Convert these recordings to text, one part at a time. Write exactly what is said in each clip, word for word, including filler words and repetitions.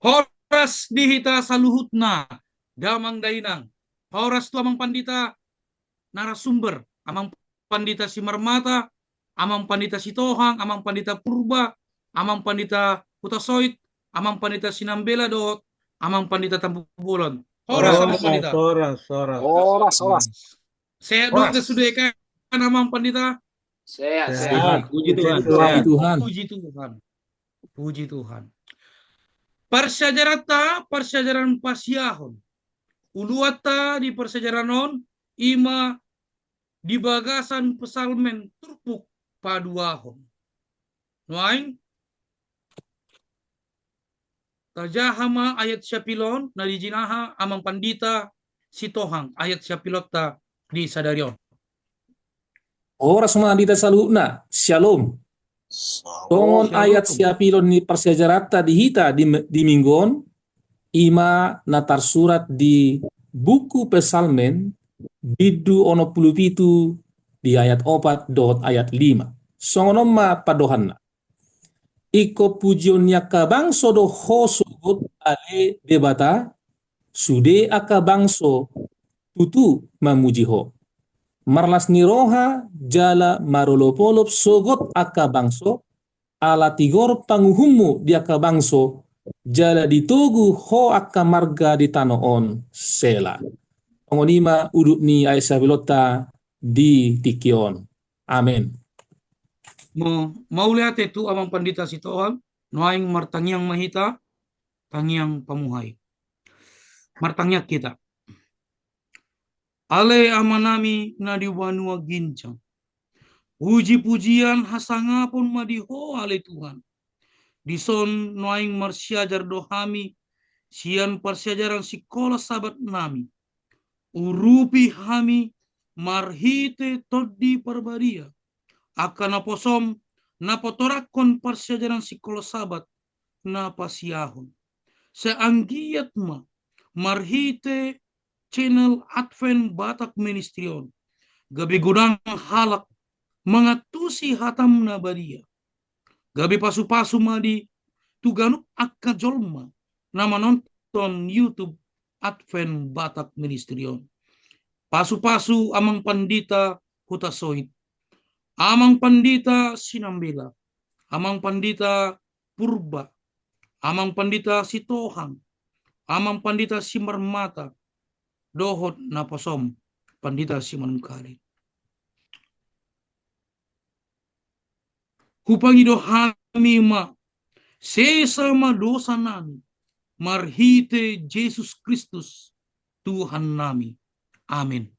Horas di hita saluhutna, damang dainang. Horas tu amang pandita narasumber, amang pandita Simarmata, amang pandita Sitohang, amang pandita Purba, amang pandita Hutasoit, amang pandita Sinambela dohot amang pandita Tampubolon. Horas, amang pandita. Horas, horas. Horas, horas. Sehat dohot sude kan, amang pandita? Sehat, sehat. Puji Tuhan. Puji Tuhan. Puji Tuhan. Puji Tuhan. Parsiajaranta, parsiajaran pasiahon. Uluanta di parsiajaran on, ima di bagasan Psalmen turpuk paduahon. Nuaeng, tajaha ma ayat siapilon, na dijinaha amang pandita Sitohang, ayat siapilonta di sadari on. Horas ma di hita saluhutna, syalom. Songon ayat siapilon ni parsiajaranta di hita di, di minggu on, ima na tarsurat di buku Psalmen, bindu onom pulu pitu di ayat opat dohot ayat lima. Songon on ma pandohanna. Ingkon pujion ni angka bangso do Ho sogot, ale Debata, sude angka bangso tutu mamuji Ho. Marlas ni roha jala marolopolop sogot angka bangso, ala tigor panguhummu di angka bangso, jala ditogu Ho angka marga di tano on. Sela. Songon i ma udut ni ayat siapilonta di tingki on. Amen. Mo, mauliate tu amang pandita Sitohang, nuaeng martangiang ma hita, tangiang pamuhai. Martangiang hita. Ale Amanami na di banua ginjang, puji-pujian hasangapon ma di Ho, ale Tuhan. Dison nuaeng marsiajar do hami sian parsiajaran sikola Sabat nami. Urupi hami marhite Tondi Parbadia angka naposom na patorangkon parsiajaran sikola Sabat na pasiahon. Sai anggiat ma marhite channel Advent Batak Ministry on, gabe godang halak mangantusi hatam na badia. Gabe pasu-pasu ma di tu ganup angka jolma na manonton YouTube Advent Batak Ministry on. Pasu-pasu amang pandita Hutasoit, amang pandita Sinambela, amang pandita Purba, amang pandita Sitohang, amang pandita Simarmata, dohot naposom pandita Simanungkalit. Hupangido hami ma, sesa ma dosa nami, marhite Jesus Kristus Tuhan nami. Amen.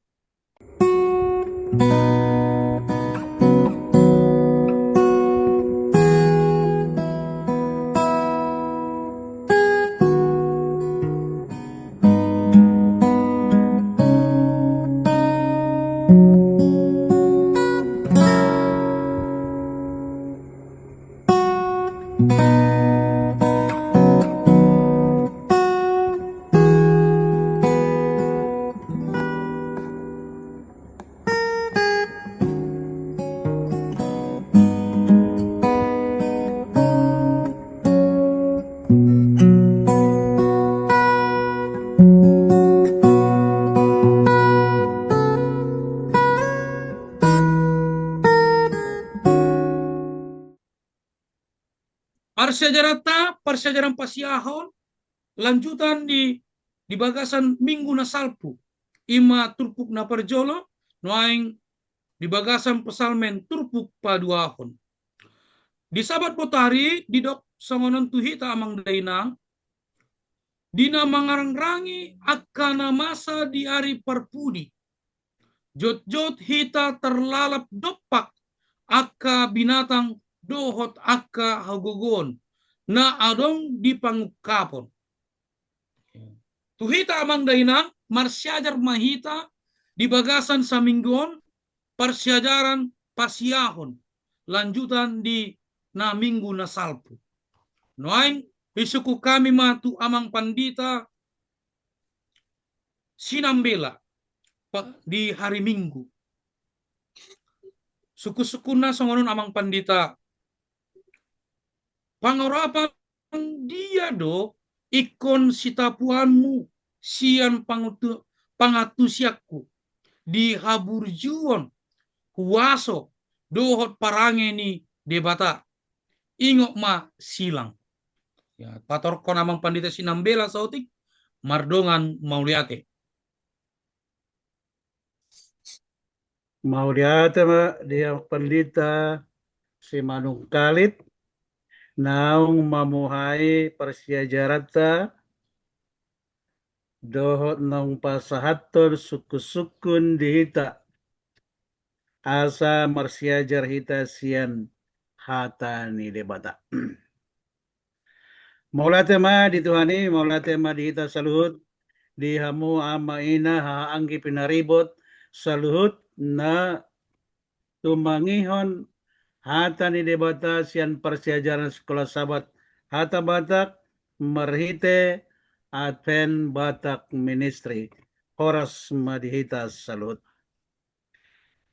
Parsiajaranta, parsiajaran pasiahon, lanjutan di, di bagasan minggu na salpu, ima turpuk na parjolo, nuaeng di bagasan Psalmen turpuk paduahon. Di Sabat botari, didok songon on tu hita amang dainang, di na mangarangrangi angka na masa di ari parpudi, jotjot hita tarlalap dompak angka binatang dohot angka hagogoon na adong di pangungkapon. Tu hita amang dainang, marsiajar ma hita di bagasan saminggu on, parsiajaran pasiahon, lanjutan di na minggu na salpu. Nuaeng, disungkun hami ma tu amang pandita Sinambela di hari Minggu. Sungkun-sungkunna songon on amang pandita. Pangorapan dia do ingkon sitapuanmu sian pangutu-, pangantusionku di haburjuon, huaso dohot parange ni Debata. Ingot ma silang. Ya, patorkon Amang Pandita Sinambela saotik, mardongan mauliate. Mauliate ma di Amang Pandita Simanungkalit, naung mamuhai parsiajaranta, dohot naung pasahathon sungkun-sungkun di hita, asa marsiajar hita sian hata ni Debata. Mauliate ma di Tuhan i, mauliate ma di hita saluhut, di hamu ama ina, haha anggi pinaribot, saluhut na tumangihon hata ni Debata sian parsiajaran Sikola Sabat hata Batak marhite Advent Batak Ministry. Horas ma di hita saluhut.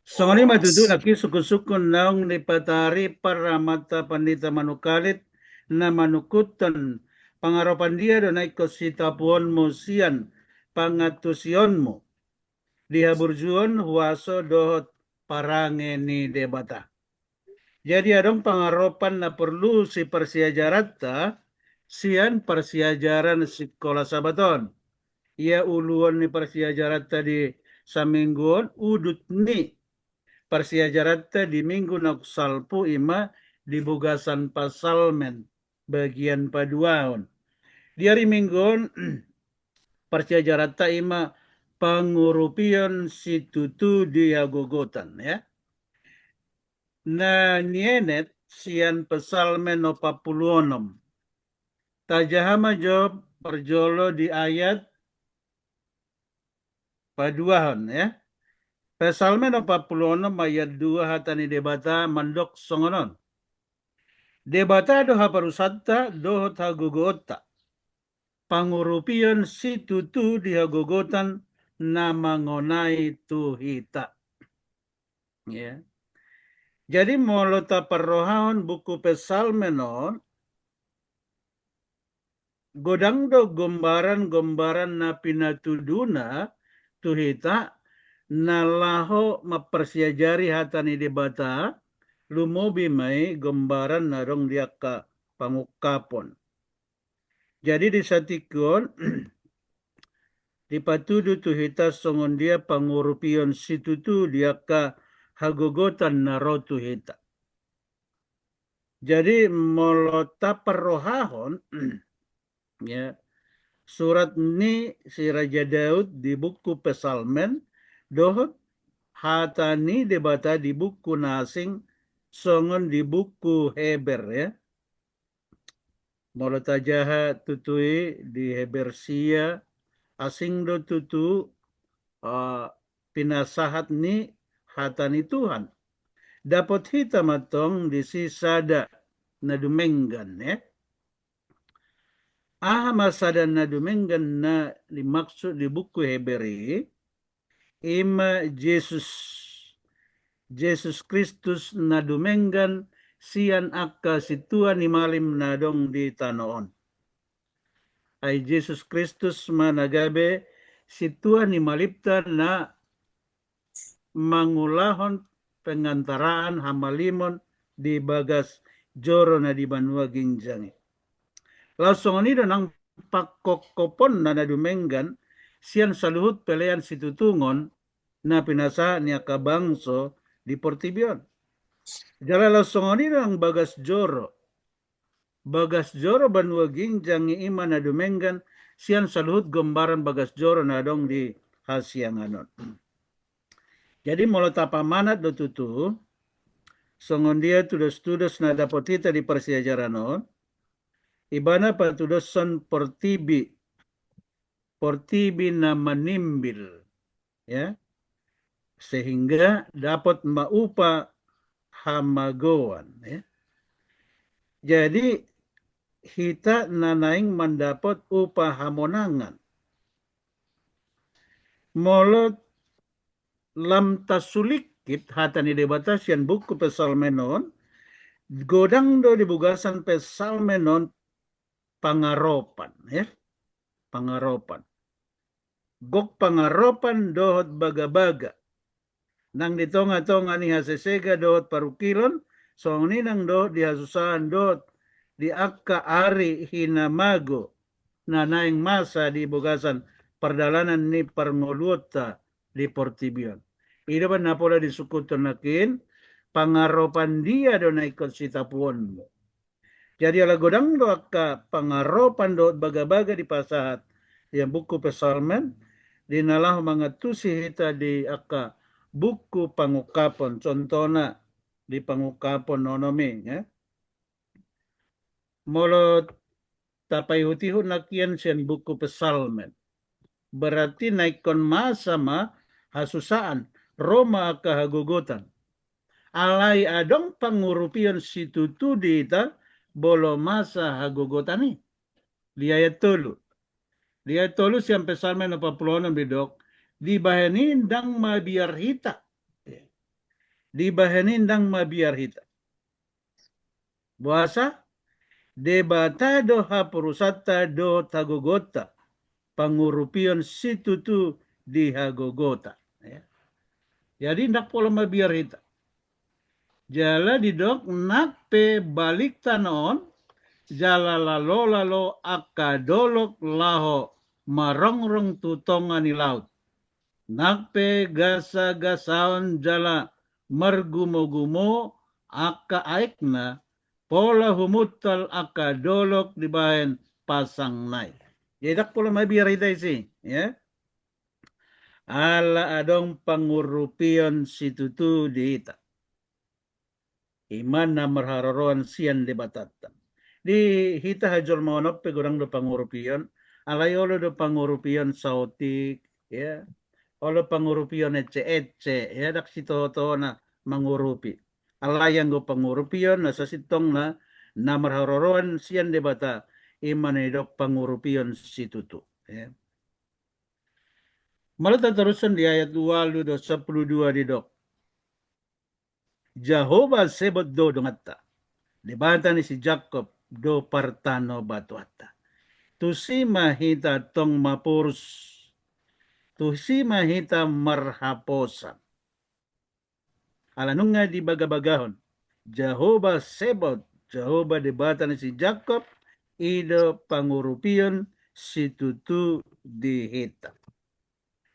Songon i ma tutu nangkin sungkun-sungkun naung dipatari par Amanta Pandita Manungkalit na manungkuthon pangaropan dia do na ingkon sitapuonmu sian pangantusionmu di haburjuon, huaso dohot parange ni Debata. Jadi adong pangaropan na porlu siparsiajaranta sian parsiajaran Sikola Sabat on. Ia uluon ni parsiajaranta di saminggu on, udut ni parsiajaranta di minggu naung salpu i ma di bagasan Psalmen bagian paduahon. Di ari Minggu on parsiajaranta i ma pangurupion situtu di hagogotan, ya. Na nienet sian Psalmen opat pulu onom. Tajaha ma jo parjolo di ayat paduahon, ya. Psalmen opat pulu onom ayat dua, hata ni Debata mandok songon on. Debata do haporusanta dohot hagogoonta. Pangurupion situtu di hagogotan na mangonai tu hita. Ya. Jadi molo taparrohahon buku Psalmen on, godang do gombaran-gombaran na pinatuduna tu hita na laho mamparsiajari hata ni Debata, lumobi ma i gombaran na adong di angka pangungkapon. Jadi di satingki on dipatudu tu hita songon dia pangurupion situtu di angka hagogotan na ro tu hita. Jadi molo taparrohahon, ya, surat ni si Raja Daud di buku Psalmen dohot hata ni Debata di buku na asing songon di buku Heber, ya. Molo tajaha tutu i di Heber sia, asing do tutu, eh, pinasahat ni hata ni Tuhan. Dapot hita ma tong disi sada na dumenggan, ya. Aha ma sada na dumenggan na dimaksud di buku Heber i? I ma Jesus, Jesus Kristus na dumenggan sian angka sintua ni malim na adong di tano on. Ai Jesus Kristus ma na gabe sintua ni malimta na mangulahon pengantaraan hamalimon di bagas joro na di banua ginjang i. Laos songon i do nang pangkophoponna na dumenggan sian saluhut pelean situtungon na pinasahat ni angka bangso di portibi on. Jala laos songon i do nang bagas joro. Bagas joro banua ginjang i i ma na dumenggan sian saluhut gombaran bagas joro na adong di hasiangan on. Jadi molo tapamanat do tutu, songon dia tudos-tudos na dapot hita di parsiajaran on, ibana patudoshon portibi, portibi na manimbil, ya, sehingga dapot ma upa hamagoan, ya. Jadi hita na naeng mandapot upa hamonangan. Molo lam tasulingkit hata ni Debata sian buku Psalmen on, godang do di bagasan Psalmen on pangaropan, ya. Pangaropan. Gok pangaropan dohot bagabaga nang di tongatonga ni hasesega dohot parungkilon, songon i nang dohot di hasusahan dohot di angka ari hinamago na naeng masa di bagasan pardalanan ni parngoluonta di portibi on. I do umbahen na pola disungkunhon nangkin, pangaropan dia do na ingkon sitapuonmu. Jadi ala godang do angka pangaropan dohot bagabaga dipasahat di buku Psalmen, di na laho mangantusi hita di angka buku Pangungkapon, contohna di Pangungkapon onom i, ya. Molo tapaihutihut nangkin sian buku Psalmen, berarti na ingkon masa ma hasusaan, ro ma angka hagogotan. Alai adong pangurupion situtu di hita molo masa hagogotan i. Di ayat tolu. Di ayat tolu sian Psalmen opat pulu onom didok, dibahen i ndang mabiar hita. Dibahen i ndang mabiar hita. Boasa? Debata do haporusanta dohot hagogoonta, pangurupion situtu di hagogoonta. Ya. Jadi ndang pola mabiar hita. Jala didok nang pe balikta on, jala lalolalo angka dolok laho marongrong tu tonga ni laut. Nang pe gasagasaon jala margumogumo angka aekna, pola humuntal angka dolok dibahen pasangna i. Jadi ndang pola mabiar hita disi, ya. Ala adong pangurupion situtu di hita. I ma na marharoroan sian Debatanta. Di hita hajolmaon on pe godang do pangurupion, alai olo do pangurupion saotik, ya. Olo pangurupion ecce-ecce, ya, ndang sitohotohona mangurupi. Alai anggo pangurupion na sasintongna na marharoroan sian Debata, i ma na didok pangurupion situtu, ya. Molo tatarushon di ayat ualu dohot sampulu dua didok, Jahowa Sebot do donganta, Debata ni si Jakob do partanobatoanta. Tusi ma hita tong maporus, tusi ma hita marhaposan. Ala nunga dibagabagahon, Jahowa Sebot, Jahowa Debata ni si Jakob, i do pangurupion situtu di hita.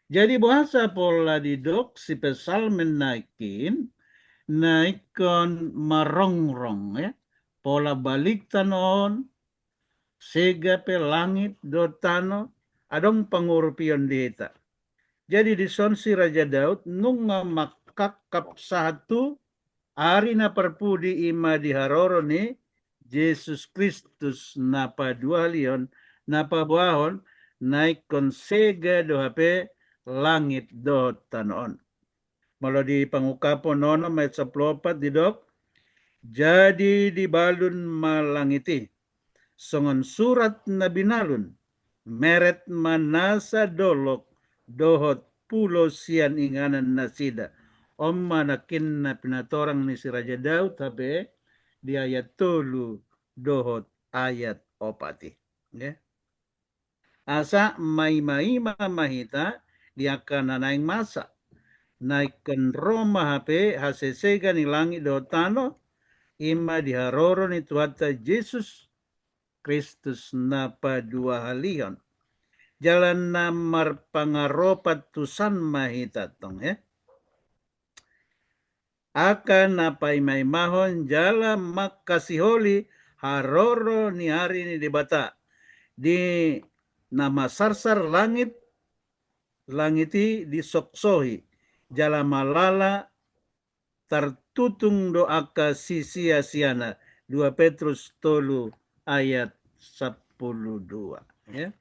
Jadi boasa pola didok si Psalmen nangkin, na ingkon marongrong, ya, pola balikta on, sega pe langit dohot tano, adong pangurupion di hita. Jadi dison si Raja Daud nunga mangkangkap sahat tu ari na parpudi, i ma di haroro ni Jesus Kristus na paduahalihon, na paboahon, na ingkon sega do hape langit dohot tano on. Molo di Pangungkapon onom ayat sampulu opat didok, jadi dibalun ma langit i songon surat na binalun, meret ma nasa dolok dohot pulo sian inganan nasida. On ma nangkin na pinatorang ni si Raja Daud hape di ayat tolu dohot ayat opat i. Ya. Asa maimaima ma hita di angka na naeng masa. Na ingkon ro ma hape hasesega ni langit dohot tano, i ma di haroro ni Tuhanta Jesus Kristus na paduahalihon. Jala na marpangaropan tusan ma hita tong, ya. Angka na paimaimahon jala mangkasiholi haroro ni ari ni Debata, di na masarsar langit, langit i disoksohi, jala malala tartutung do angka sisiasiana. Dua Petrus tolu ayat sampulu dua. Ya.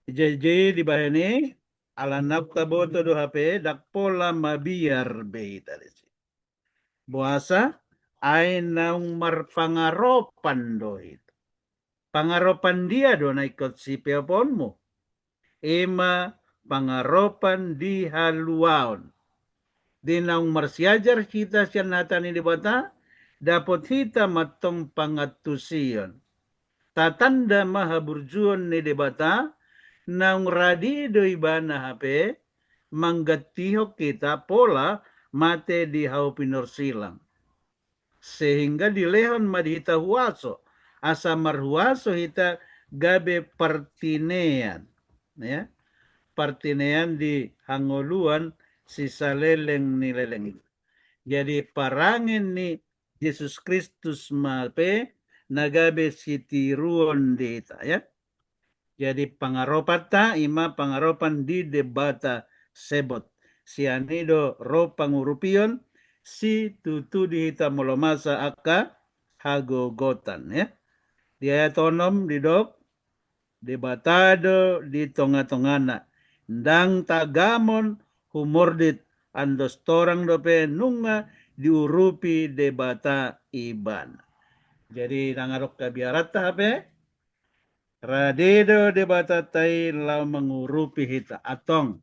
Jadi dibahen i, ala naung taboto do hape, ndang pola mabiar be hita disi. Boasa? Ai naung marpangaropan do hita. Pangaropan dia do na ingkon sipeoponmu? I ma pangaropan di haluaon. Di naung marsiajar hita sian hata ni Debata, dapot hita ma tong pangantusion. satanda ma haburjuon ni Debata, naung rade do ibana hape manggantihon hita pola mate di hau pinorsilang. Sehingga dilehon ma di hita huaso, asa marhuaso hita gabe partinean, ya. Partinean di hangoluan sisaleleng ni leleng. Jadi parangen ni Jesus Kristus ma pe na gabe sitiruon di hita, ya. Jadi pangaropanta ima pangaropan di Debata Sebot. Sian i do ro pangurupion, si tutu di hita molo masa angka hagogotan, ya. Di ayat onom didok, Debata do di tonga-tongana, ndang tagamon humordit, andos torang dope nunga diurupi Debata ibana. Jadi nang adong habiaranta hape, rade do Debatanta i laho mangurupi hita, antong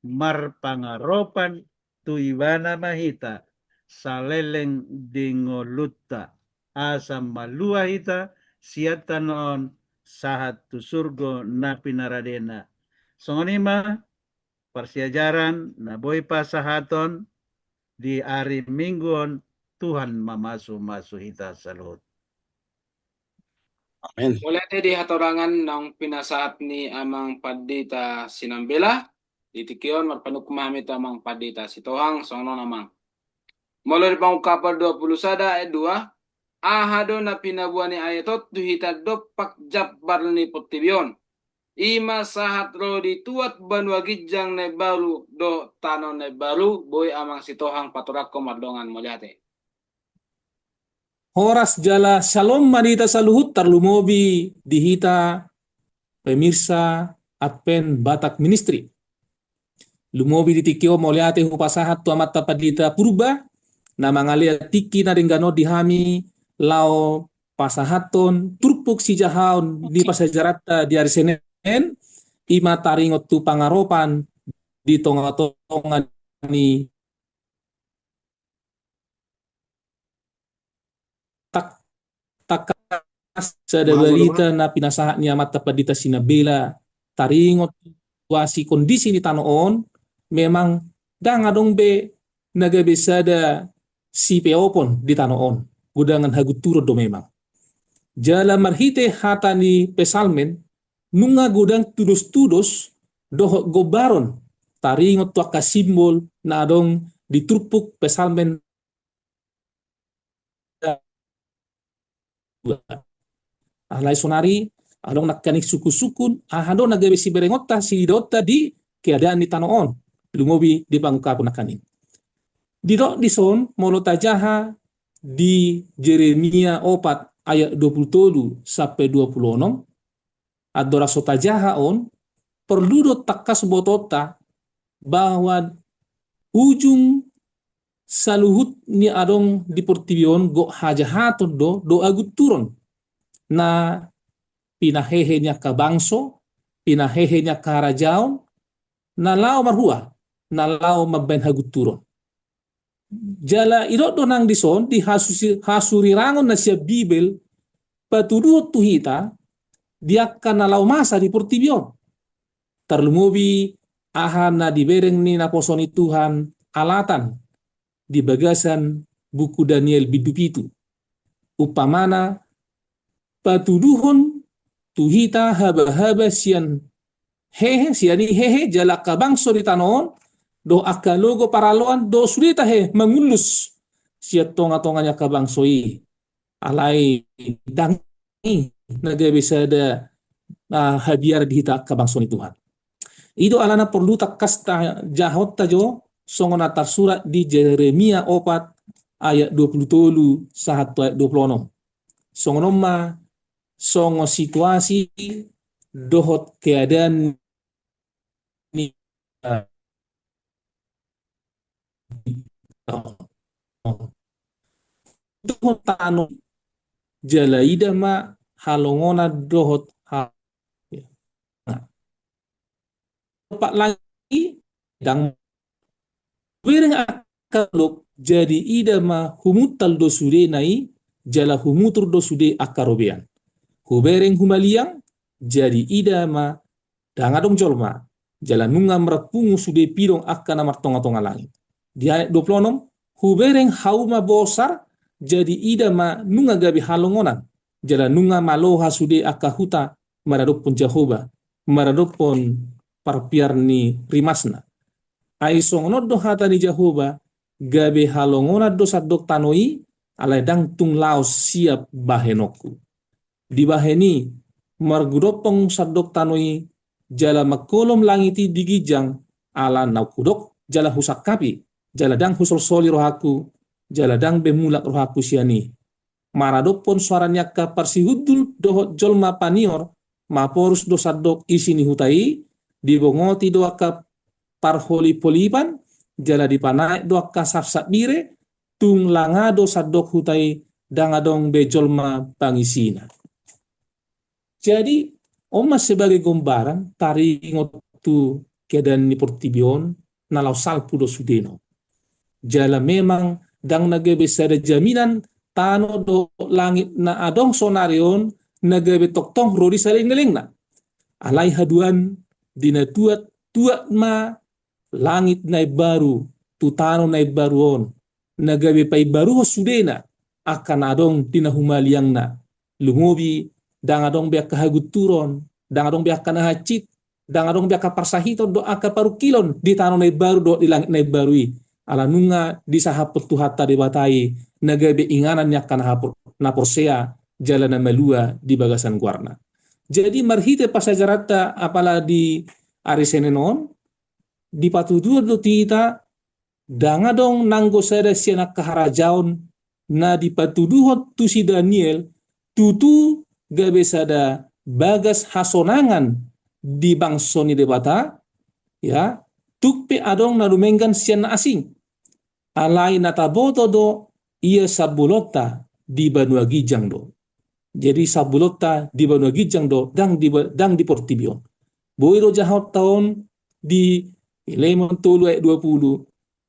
marpangaropan tu ibana ma hita, saleleng di ngolunta, asa malua hita sian tano on sahat tu surgo na pinaradena. Songon i ma parsiajaran na boi pasahaton di ari Minggu on. Tuhan mamasu-masu hita saluhut. Amin. Mauliate di hatorangan naung pinasahat ni Amang Pandita Sinambela. Di tingki on marpanungkun ma hami tu Amang Pandita Sitohang, songon on Amang. Molo di Pangungkapon dua pulu sada ayat dua, aha do na pinaboa ni ayat on tu hita dompak jambar ni portibi on? Ima sahat ro di tuat banua ginjang na imbaru dohot tano na imbaru. Boi Amang Sitohang patorangkon mardongan mauliate. Horas jala syalom ma di hita saluhut, tarlumobi di hita pemirsa Advent Batak Ministry. Lumobi di tingki on mauliate hupasahat tu Amanta Pandita Purba, na mangalean tingki na denggan on di hami laho pasahathon turpuk sijahaon ni parsiajaranta di ari Senen, ima taringot tu pangaropan di tonga-tonga ni tak, tangkas sada barita na pinasahat ni Amanta Pandita Sinambela taringot situasi kondisi ni tano on, memang ndang adong be na gabe sada sipeopon di tano on, godangan hagunturon do memang. Jala marhite hata ni Psalmen, nunga godang tudos-tudos dohot gombaron taringot tu angka simbol na adong di turpuk Psalmen. Alai sonari adong nangkaning sungkun-sungkun, aha do na gabe siberengonta, siidaonta di keadaan ni tano on, lumobi di pangungkapon nangkaning. Didok dison molo tajaha di Jeremia opat ayat dua pulu tolu sampe dua pulu onom, andorang so tajaha on, porlu do tangkas botoonta bahwa ujung saluhut ni adong di portibi on gok hajahaton do, do hagunturon. Na pinahehe ni angka bangso, pinahehe ni angka harajaon, na laho marhua, na laho mambahen hagunturon. Jala idok do nang dison di hasusi-, hasurirangon na sian Bibel patuduhon tu hita di angka na laho masa di portibi on. Tarlumobi aha na dibereng ni naposo ni Tuhan alatan di bagasan buku Daniel bindu pitu. Umpamana patuduhon tu hita habahaba sian hehe, sian i hehe jala angka bangso di tano on, dohot angka logo paraloan, dohot sude tahe mangullus sian tonga-tonga ni angka bangso i. Alai ndang i na gabe sada, ah, habiaran di hita angka bangso ni Tuhan. I do alana porlu tangkas tajahahonta jo songon na tarsurat di Jeremia opat ayat dua pulu tolu sahat tu ayat dua pulu onom. Songon on ma songon situasi dohot keadaan ni, eh, dohot tano, jala ida ma halongonan dohot ha-, nah. Dompak lagi ndang bereng angka lok, jadi ida ma humuntal do sudena i, jala humutur do sude angka robean. Hubereng humaliang, jadi ida ma ndang adong jolma, jala nunga marpungu sude pidong angka na martongatonga langit. Di ayat dua puluh enam, hubereng hauma bosar, jadi ida ma nunga gabe halongonan, jala nunga maloha sude angka huta maradophon Jahowa, maradophon parpiar ni rimasna. Ai songon on do hata ni Jahowa, gabe halongonan do sandok tano i, alai ndang tung laos siap bahenonku. Dibahen i, margudophon sandok tano i, jala mangkolom langit i di ginjang, ala naung hudok, jala husangkapi, jala ndang husolsoli rohangku, jala ndang be mulak rohangku sian i. Maradophon soara ni angka parsihundul dohot jolma panior, maporus do sandok isi ni huta i, dibongoti do angka parholipholipon, jala dipanaek do angka sapsap bire, tung langa do sandok huta i, ndang adong be jolma pangisina. Jadi, on ma sebagai gombaran, taringot tu keadaan ni portibi on, na laos salpu do sudena. Jala memang ndang na gabe sada jaminan, tano dohot langit na adong sonari on, na gabe tongtong ro di saleleng ni lelengna. Alai haduan di na tuat, tuat ma langit na imbaru, tu tano na imbaru on, na gabe paimbaruhon sudena, angka na adong di na humaliangna. Lumobi, ndang adong be angka hagunturon, ndang adong be angka na hansit, ndang adong be angka parsahiton dohot angka parungkilon di tano na imbaru dohot di langit na imbaru i. Ala nunga disahaphon Tuhanta Debata i, na gabe inganan ni angka na hapor-, na porsea, jala na malua di bagasan goarna. Jadi marhite parsiajaranta apala di ari Senen on, dipatuduhon do tu hita, ndang adong nanggo sada sian angka harajaon na dipatuduhon tu si Daniel, tutu gabe sada bagas hasonangan di bangso ni Debata, ya, tung pe adong na dumenggan sian na asing. Alai na taboto do ia sambulonta di banua ginjang do. Jadi sambulonta di banua ginjang do, ndang di ba-, ndang di portibi on. Boi do jahaonta on di Filemon tolu ayat dua puluh,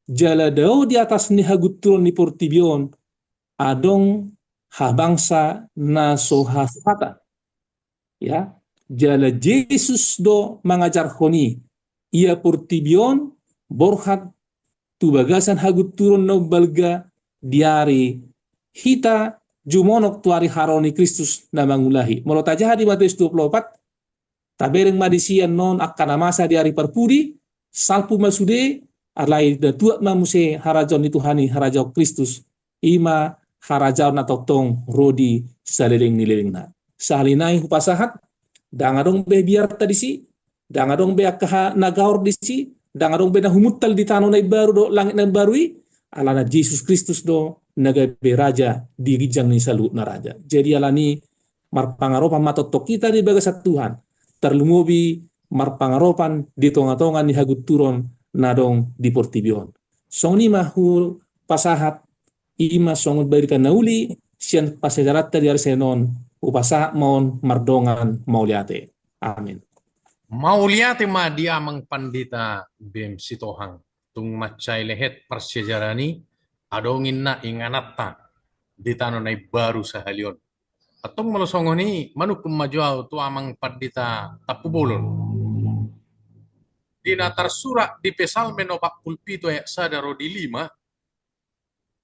jala dao di atas ni hagunturon ni portibi on, adong habangsa na so hasuhatan. Ya, jala Jesus do mangajarhon i, ia portibi on borhat tu bagasan hagunturon na umbalga di ari hita jumonok tu ari haroro ni Kristus na mangulahi. Molo tajaha di Mateus dua puluh opat, tabereng ma disi annon angka na masa di ari parpudi, salpu ma sude, alai na tuat ma muse harajaon ni Tuhan i, harajaon Kristus, i ma harajaon na tongtong ro di saleleng ni lelengna. Sahali nai hupasahat, ndang adong be biarta disi, ndang adong be angka ha-, na gaor disi, ndang adong be na humuntal di tano na imbaru dohot langit na imbaru i, alana Jesus Kristus do na gabe raja di ginjang ni saluhutna raja. Jadi alani marpangaropan ma tongtong hita di bagasan Tuhan, tarlumobi marpangaropan di tongatonga ni hagunturon na adong di portibi on. Songon i ma hupasahat, i ma songon barita na uli sian parsiajaranta di ari Senen on, hupasahat ma on mardongan mauliate. Amin. Mauliate ma di Amang Pandita Bem Sitohang, tung mansai lehet parsiajaran i, adong inna ingananta di tano na imbaru sahali on. Antong molo songon i, manungkun ma jo au tu Amang Pandita Tampubolon. Di na tarsurat di Psalmen opat pulu pitu ayat sada ro di lima,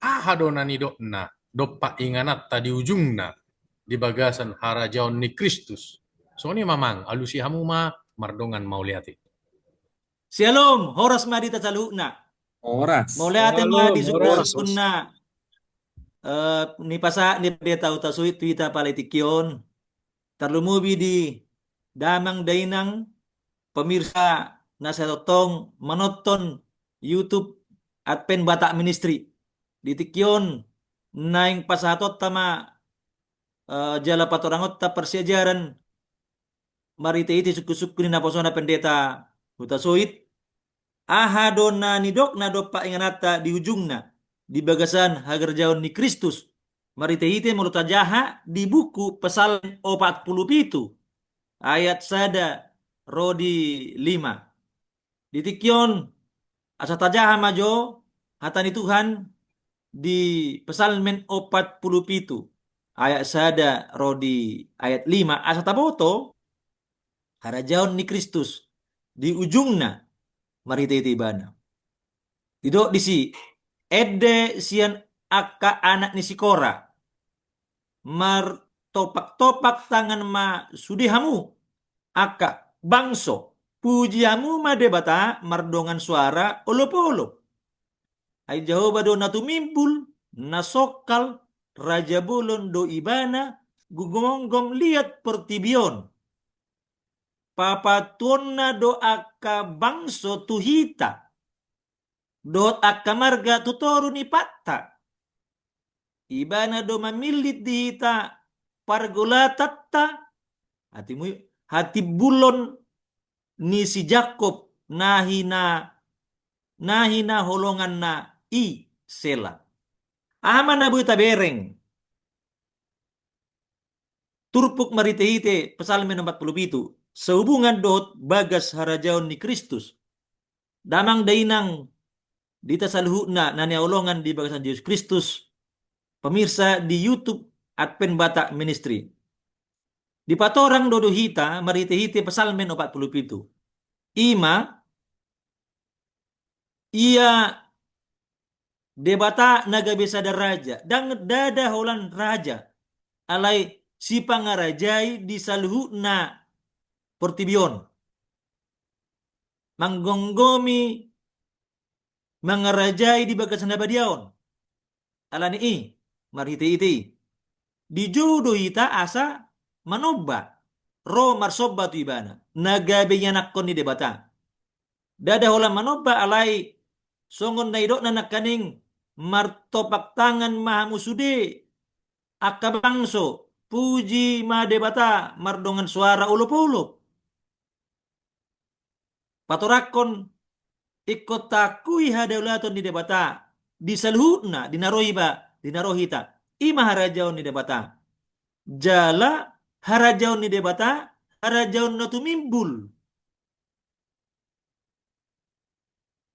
aha do na nidokna, dompak ingananta di ujungna, di bagasan harajaon ni Kristus. Songon i ma Amang, alusi hamu ma mardongan mauliate. Syalom, horas ma di hita saluhutna. Horas. Mauliate ma. Syalom, di horas. Sungkunsungkunna, eh, ni pasahat ni pendeta hutasoit tu hita pala di tingki on. Tarlumobi di damang dainang pemirsa na sai tongtong manonton YouTube Advent Batak Ministry. Di tingki on naeng pasahatonta ma, eh, jala patorangonta parsiajaran marhitehite sungkunsungkun ni naposona pendeta hutasoit. Aha do na nidokna dompak ingananta di ujungna, di bagasan harajaon ni Kristus, marhitehite molo tajaha di buku Psalmen opat pulu pitu ayat sada ro di lima. Di tingki on, asa tajaha ma jo hata ni Tuhan di Psalmen opat pulu pitu. ayat sada ro di ayat lima, asa taboto harajaon ni Kristus di ujungna marhitehite ibana. Didok disi, ende sian angka anak ni si Kora, martopaktopak tangan ma sude hamu, angka bangso, puji hamu ma Debata mardongan soara olopolop. Ai Jahowa do na tumimbul, na songkal, raja bolon do ibana, gumomgom liat portibi on. Papatuonna do angka bangso tu hita, dohot angka marga tu toru ni patta. Ibana do mamillit di hita pargolatanta, hatimu-, hatimbulon ni si Jakkob, na hina-, na hinaholonganna i. Sela. Aha ma na boi tabereng turpuk marhitehite Psalmen opat pulu pitu, sehubungan dohot bagas harajaon ni Kristus? Damang dainang di hita saluhutna na hinaholongan di bagasan Jesus Kristus, pemirsa di YouTube Advent Batak Ministry. Dipatorang do di hita marhitehite Psalmen opat pulu pitu. I ma, ia Debata na gabe sada raja, ndang, ndada holan raja, alai sipangarajai di saluhutna portibi on. Manggomgomi, mangarajai di bagasan na badia on. Alani i, marhitehite i, dijou do hita asa manomba, ro marsomba tu ibana, na gabe ianakhon ni Debata. Ndada holan manomba, alai songon na nidokna nangkaning, martopak tangan ma hamu sude, angka bangso, puji ma Debata mardongan soara olopolop. Patorangkon ingkon taakui hadaulaton ni Debata di saluhutna di na ro iba, di na ro hita. I ma harajaon ni Debata. Jala harajaon ni Debata, harajaon na tumimbul.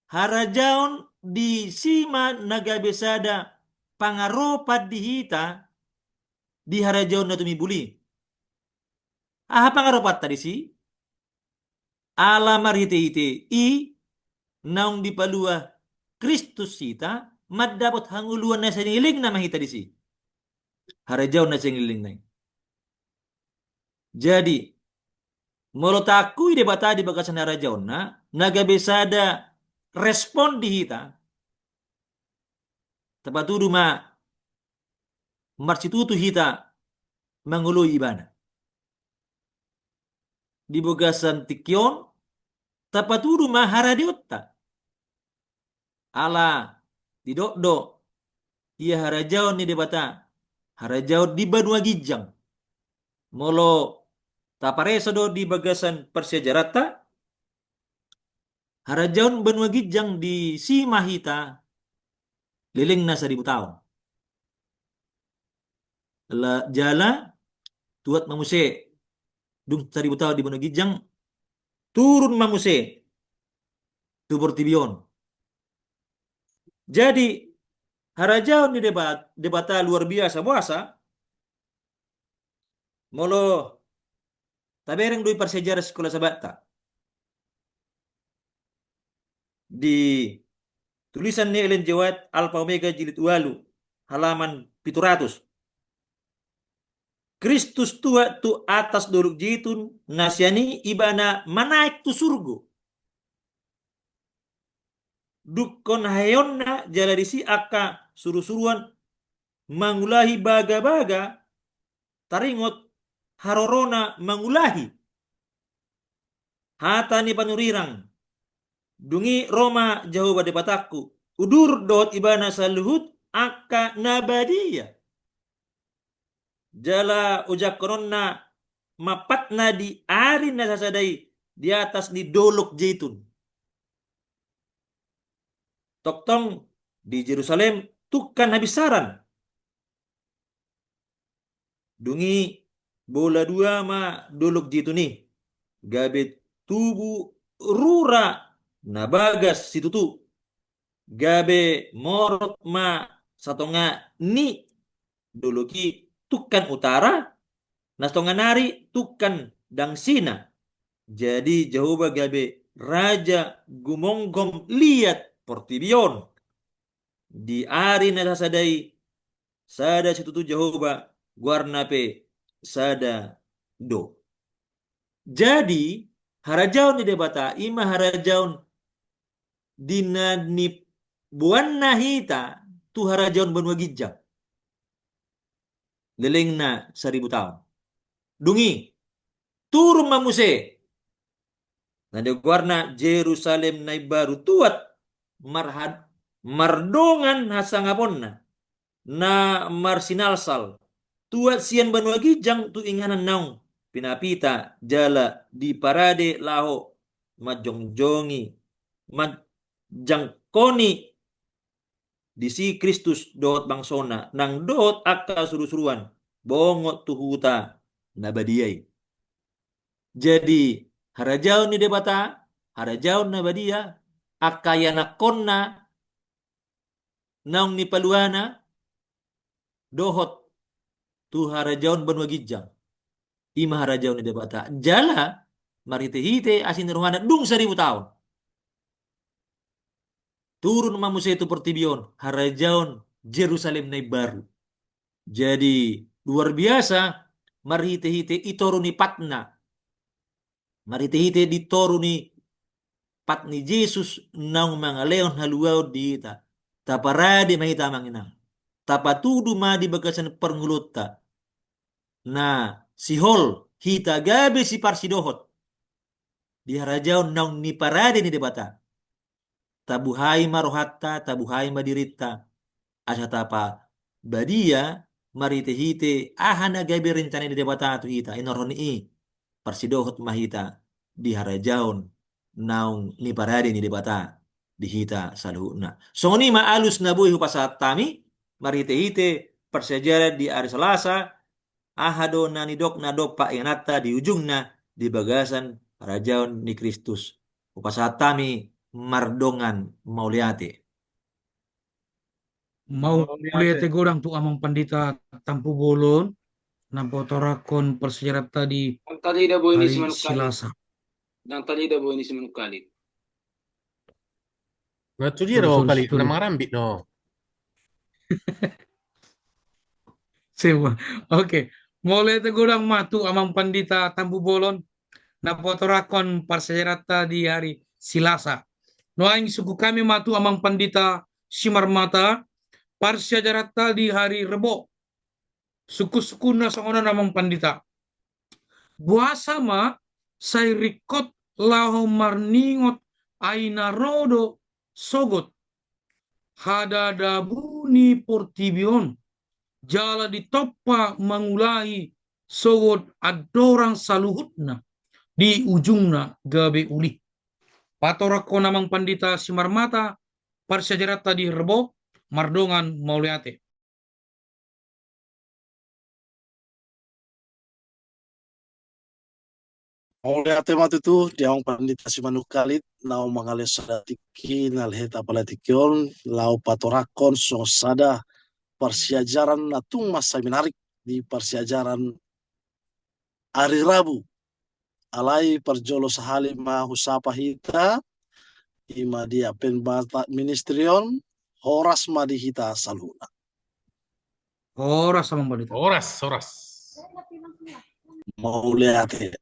Harajaon disi ma na gabe sada pangaropan di hita di harajaon na tumimbul i. Aha pangaropanta disi? Ala marhitehite i naung dipalua Kristus hita, mandapot hangoluan na saleleng na ma hita disi. Harajaon na saleleng na i. Jadi, molo taakui Debata di bagasan harajaonna, na gabe sada respon di hita, tapatudu ma marsitutu hita mangoloi ibana. Di bagasan tingki on, tapatudu ma haradeonta. Ala didok do, ia harajaon ni Debata, harajaon di banua ginjang. Molo taparesa do di bagasan parsiajaranta, harajaon banua ginjang disi ma hita lelengna saribu taon. La, jala tuat ma muse, dung saribu taon di banua ginjang, turun ma muse tu portibi on. Jadi, harajaon ni Deba-, Debata luar biasa boasa, molo tabereng do i parsiajaran Sikola Sabatta. Di tulisan ni Ellen G. White, Alfa Omega jilid ualu, halaman pitu ratus. Kristus tuat tu atas dolok Jetun, na sian i ibana manaek tu surgo. Dungkon haheonna jala disi angka surusuruan mangulahi bagabaga, taringot harorona mangulahi. Hata ni panurirang, dung i ro ma Jahowa Debatangku, udur dohot ibana saluhut angka na badia. Jala ojakkononna mampatna di ari na sasada i di atas ni dolok Jetun. Tongtong di Jerusalem tungkan habinsaran. Dung i bola dua ma dolok Jetun i, gabe tubu rura na bagas situtu, gabe morot ma satonga ni dolok i tungkan utara, na satonga nari tungkan dangsina. Jadi Jahowa gabe raja gumonggom liat portibi on. Di ari na sasada i, sada situtu Jahowa, goarna pe sada do. Jadi harajaon ni Debata i ma harajaon di na niboanna hita tu harajaon banua ginjang. Lelengna saribu taon. Dung i, turun ma muse. Na di goarna Jerusalem na imbaru, tuat marhad-, mardongan hasangaponna na marsinalsal, tuat sian banua ginjang tu inganan naung pinapita jala diparade laho manjongjongi, manjangkoni disi Kristus dohot bangsona, nang dohot angka surusuruan bongot tu huta na badia i. Jadi harajaon ni Debata, harajaon na badia, angka ianakkonna naung nipaluana dohot tu harajaon banua ginjang. I ma harajaon ni Debata. Jala marhitehite asi ni rohana dung saribu taon, turun ma muse tu portibi on harajaon Jerusalem na imbaru. Jadi luar biasa, marhitehite i toru ni patna, marhitehite di toru ni pat ni Jesus naung mangalehon haluaon di hita. Taparade ma hita, amang inang. Tapatudu ma di bagasan parngoluonta na sihol hita gabe siparsidohot di harajaon naung niparade ni Debata. Tabuhai ma rohanta, tabuhai ma dirinta, asa tapabadia marhitehite aha na gabe rencana ni Debata tu hita, inorhon i parsidohot ma hita di harajaon naung niparade ni Debata di hita saluhutna. Songon i ma alus na boi hupasahat hami marhitehite parsiajaran di ari Salasa, aha do na nidok na dompak ingananta di ujungna di bagasan harajaon ni Kristus. Hupasahat hami mardongan mauliate. Mauliate godang tu Amang Pandita Tampubolon, na patorangkon parsiajaranta di hari Salasa. Ndang talida boi ni si Manuk Kalit. Ndang talida boi ni si Manuk Kalit. Nah, tu dia do, Kalit, na mangarambit do. Siap. Oke. Mauliate godang ma tu Amang Pandita Tampubolon, na patorangkon parsiajaranta di hari Salasa. Nuaeng sungkun hami ma tu Amang Pandita Simarmata, parsiajaranta di hari Rebo. Sungkunsungkunna songon on, Amang Pandita. Boasa ma sai ringkot laho marningot ai na ro do sogot hadadabu ni portibi on, jala ditompa mangulahi sogot andorang saluhutna di ujungna gabe uli. Patorangkon Amang Pandita Simarmata, parsiajaranta di Rebo, mardongan mauliate. Mauliate ma tutu di Amang Pandita Simanungkalit, naung mangalehon sada tingki na lehet apala tingki on, laho patorangkon songon sada parsiajaran na tung mansai menarik di parsiajaran ari Rabu. Alai parjolo sahali ma husapa hita, i ma di Advent Batak Ministry on, horas ma di hita saluhutna. Horas, Amang Pandita. Horas, horas. Mauliate.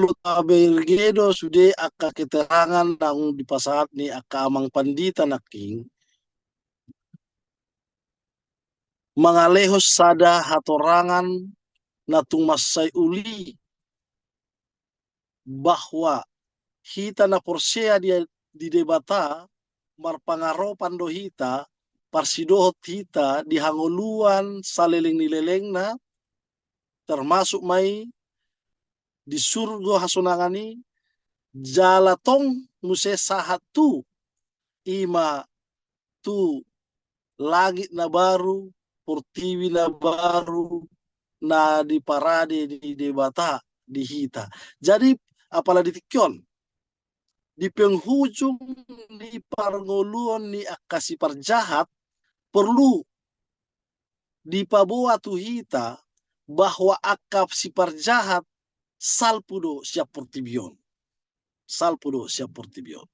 Laho taberge do sude angka keterangan naung dipasahat ni angka Amang Pandita nangkin, mangalehon sada hatorangan na tung mansai uli, bahwa hita na porsea di, di Debata, marpangaropan do hita, parsidohot hita di hangoluan saleleng ni lelengna, termasuk ma i di surgo hasonangan i, jala tong muse sahat tu, i ma tu langit na baru, portibi na baru, na diparade ni Debata di hita. Jadi, apala di tingki on, di penghujung ni parngoluon ni angka siparjahat, porlu dipaboa tu hita bahwa angka siparjahat salpu do sian portibi on. Salpu do sian portibi on.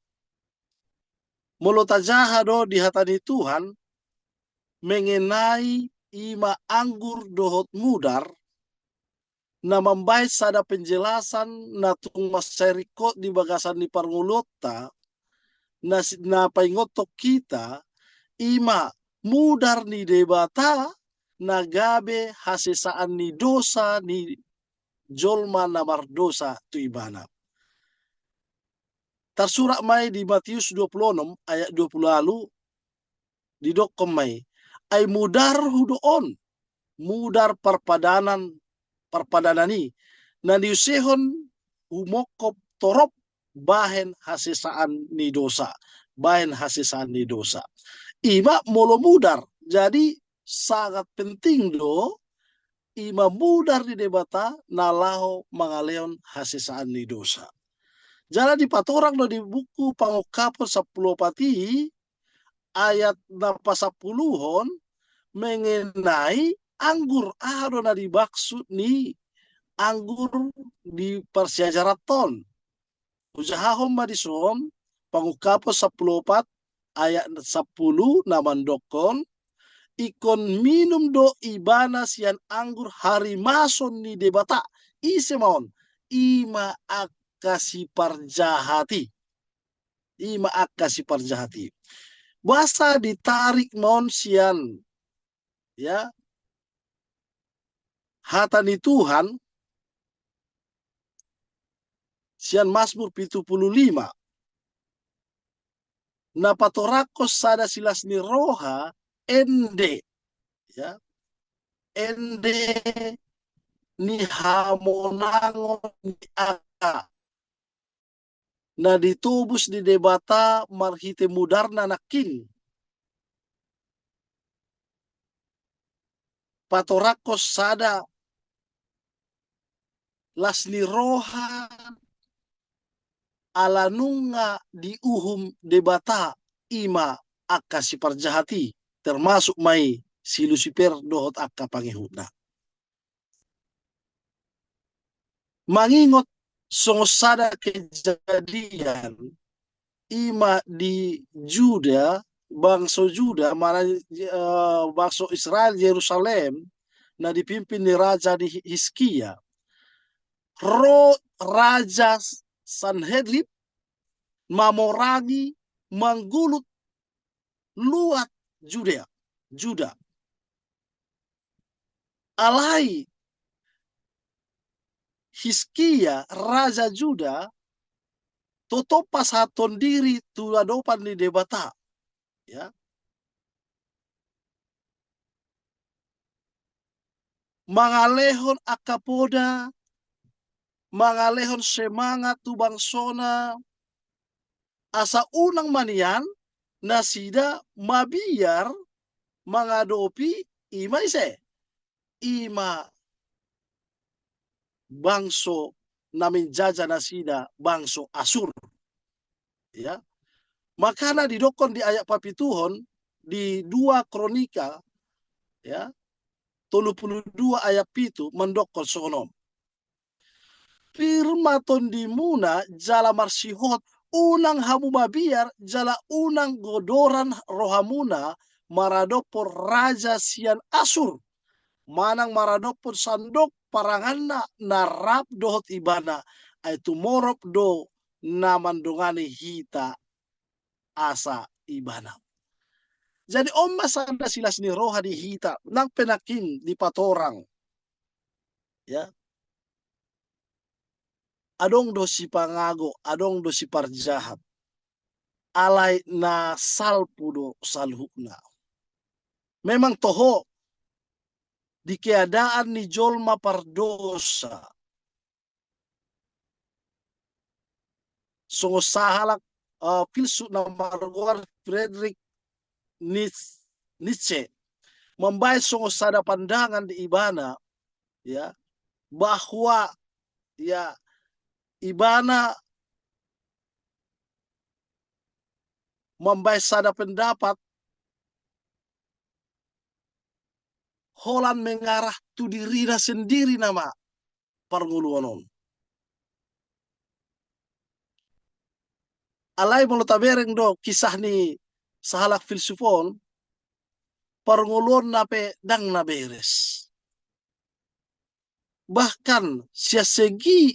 Molo tajaha do di hata ni Tuhan mengenai ima anggur dohot mudar, na mambahen sada penjelasan na tung mansai ringkot di bagasan ni parngoluonta, na, na paingothon hita, ima mudar ni Debata na gabe hasesaan ni dosa ni jolma na mardosa tu ibana. Tarsurat ma i di Matius dua pulu onom ayat dua pulu ualu, didokkon ma i, ai mudar hudo on, mudar parpadanan, parpadanan i, na niusehon humongkop torop bahen hasesaan ni dosa, bahen hasesaan ni dosa. Ima molo mudar, jadi sangat penting do ima mudar ni Debata na laho mangalehon hasesaan ni dosa. Jala dipatorang do di buku Pangungkapon sampulu opat i, ayat na pasampuluhon, mengenai anggur, aha do na dimaksud ni anggur di parsiajaranta on. Hujahahon ma dison, Pangungkapon sampulu opat ayat sampulu na mandokkon, ingkon minum do ibana sian anggur harimason ni Debata. Ise ma on? Ima angka siparjahat i. Ima angka siparjahat i. Boasa ditarik ma on sian, ya, hata ni Tuhan sian Mazmur pitu pulu lima, na patorangkon sada silas ni roha, ende, ya, ende ni hamonangon ni angka na ditobus ni Debata marhite mudarna nangkin. Patorangkon sada las ni roha ala nunga diuhum Debata ima angka siparjahat i, termasuk ma i si Lusiper dohot angka pangihutna. Mangingot songon sada kejadian, ima di Juda, bangso Juda, mana, eh, bangso Israel, Jerusalem, na dipimpin ni raja di Hi-, Hiskia. Ro raja Sanhedrin mamorangi, manggulut luat Judea, Juda. Alai Hiskia, raja Juda, totop pasahathon diri tu adopan ni Debata. Ya. Mangalehon angka poda, mangalehon semangat tu bangsona, asa unang ma nian nasida mabiar mangadopi ima ise, ima bangso na menjaja nasida, bangso Asur. Ya. Makana didokkon di ayat papituhon di dua Kronika, ya, tolu pulu dua ayat pitu mandokkon songon on. Pir ma tondimuna jala marsihot, unang hamu mabiar jala unang godoran rohamuna maradophon raja sian Asur, manang maradophon sandok paranganna na rap dohot ibana, ai tumorop do na mandongani hita asa ibana. Jadi on ma sada silas ni roha di hita, nang pe nangkin dipatorang. Ya. Adong do sipangago, adong do siparjahat. Alai na salpu do saluhutna. Memang toho, di keadaan ni jolma pardosa, songon sahalak, eh, filsuf na margoar Friedrich Nietzsche, Nietzsche, mambahen songon sada pandangan di ibana, ya, bahwa, ya, ibana mambahen sada pendapat, holan mengarah tu dirina sendiri nama parngoluon on. Alai molo tabereng do kisah ni sahalak filsuf on, parngoluonna pe ndang na beres. Bahkan sian segi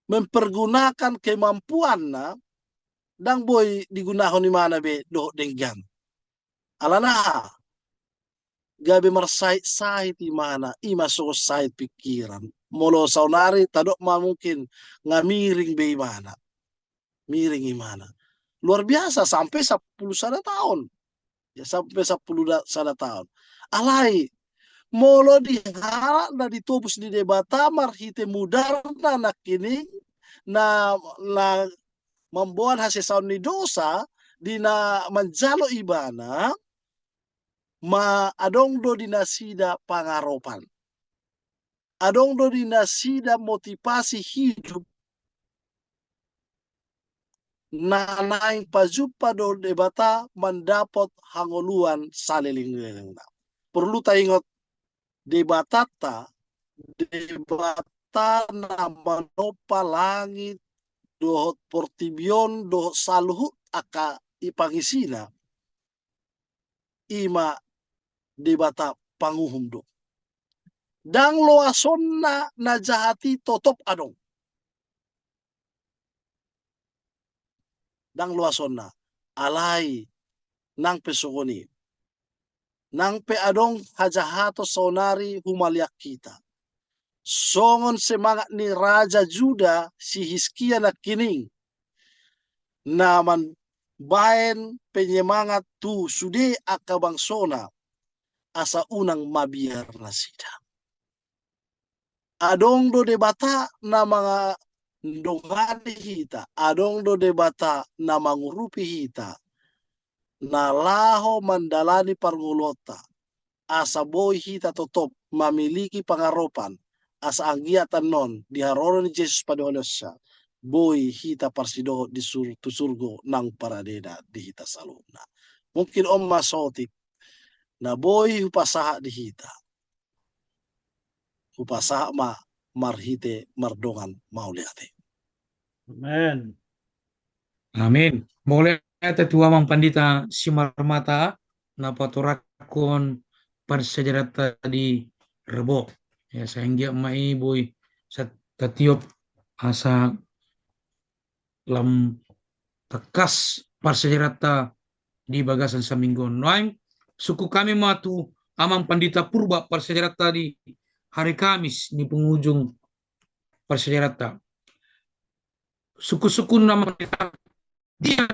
mempergunakan kemampuanna, ndang boi digunahon imana be dohot denggan. Alana gabe marsahit-sahit imana, ima songon sahit pikiran. Molo saonari tadok ma mungkin nga miring be imana. Miring imana. Luar biasa, sampai sampulu sada taon. Ya, sampai sampulu sada taon. Alai, molo di halak na ditobus ni Debata marhite mudarna nangkining na, na mamboan hasesaon ni dosa, di na manjalo ibana, ma adong do di nasida pangaropan. Adong do di nasida motivasi hidup na naeng pajumpa do Debata mandapot hangoluan saleleng-lelengna. Porlu taingot Debatanta, Debata na manompa langit dohot portibi on dohot saluhut angka i pangisina, ima Debata panguhum do. Ndang loasonna na jahat i totop adong. Ndang loasonna. Alai, nang pe songon i. Nang pe adong hajahaton saonari humaliang hita. Songon semangat ni Raja Juda si Hizkia nangkining. Na mambaen penyemangat tu sude angka bangsona asa unang mabiar nasida. Adong do Debata na mandongani hita, adong do Debata na mangurupi hita, na laho mandalani parngoluonta, asa boi hita totop mamiliki pangaropan, asa anggiat annon di haroro ni Jesus paduahalionsa, boi hita parsidohot di sur-, tu surgo nang paradena di hita saluhutna. Mungkin on ma saotik na boi hupasahat di hita. Hupasahat ma marhite mardongan mauliate. Amen. Amin. Mauliate tu Amang Pandita Simarmata na patorangkon parsiajaranta di Rebo. Ya, sai anggiat ma i boi sa-, tatiop asa lam tangkas parsiajaranta di bagasan saminggu on. Nuaeng, sungkun hami ma tu Amang Pandita Purba parsiajaranta di hari Kamis di pengujung parsiajaranta. Sungkun-sungkun nama dia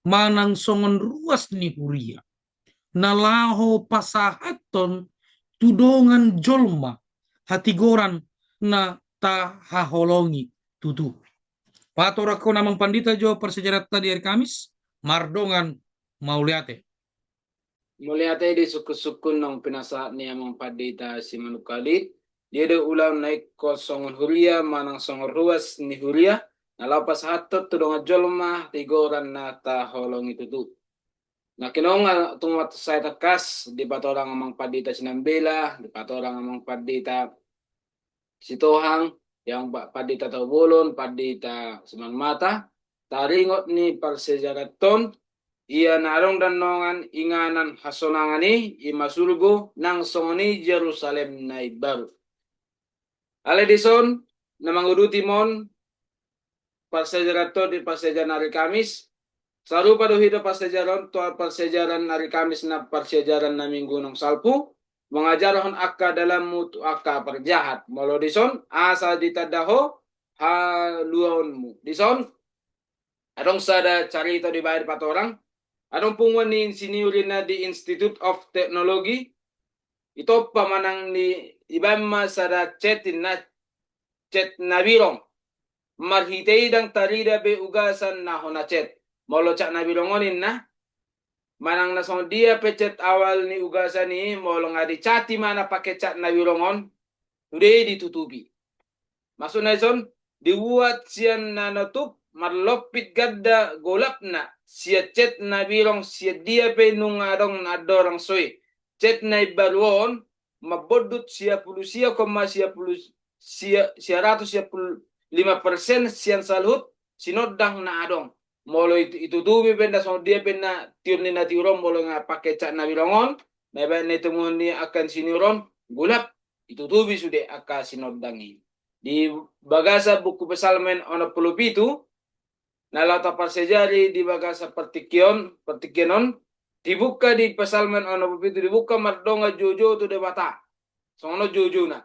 manang songon ruas ni huria na laho pasahathon tu dongan jolma hatigoran na tahaholongi tutu. Patorangkon Amang Pandita jo parsiajaranta di hari Kamis, mardongan mauliate. Mauliate di sungkun-sungkun naung pinasahat ni Amang Pandita Simanungkalit. Dia do ulaon na ingkon songon huria manang songon ruas ni huria na laho pasahathon tu dongan jolma hatigoran na tahaholongi tutu. Nangkining on, tung sai tangkas dipatorang Amang Pandita Sinambela, dipatorang Amang Pandita Sitohang, Amang Pandita Tabolon, Pandita Simarmata, taringot ni parsiajaranta on, ia na adong dannongan inganan hasonangan i, ima surgo nang songon i Jerusalem na imbaru. Alai dison, na manguduti ma on, parsiajaranta on di parsiajaran hari Kamis, sarupa do hita parsiajaran tu parsiajaran hari Kamis na parsiajaran na minggu naung salpu, mangajarhon angka dalanmu tu angka parjahat. Molo dison, asa ditanda ho haluaonmu. Dison, adong sada carita dibaen patorang, adong punguan ni insinyur inna di Institute of Technology, itompa manang ni ibaen ma sada chat inna, chat na birong. Marhite i ndang tarida be ugasan na hona chat. Molo chat na birong on inna, manang na songon dia pe chat awal ni ugasan i, molo nga dichat imana pake chat na birong on, sude ditutupi. Maksudna dison, dibuat sian na nutup marlompit ganda golapna, sian chat na birong sian dia pe nunga adong na andorang so i. Chat na imbaru on mambondut sia pulu sia koma sia pulu sia, sia ratus sia pulu lima persen sian saluhut sinondang na adong. Molo itu, itutubi pe nda songon dia pe na tiur ni na tiur on, molo nga pake chat na birong on, na ibaen na itemuon ni angka insinyur on, golap, itutubi sude angka sinondang i. Di bagasan buku Psalmen onom pulu pitu, na laho taparsejari di bagasan partingkian, partingkian on, dibuka di Psalmen onom pulu pitu, dibuka mardongan joujou tu Debata. Songon on joujouna.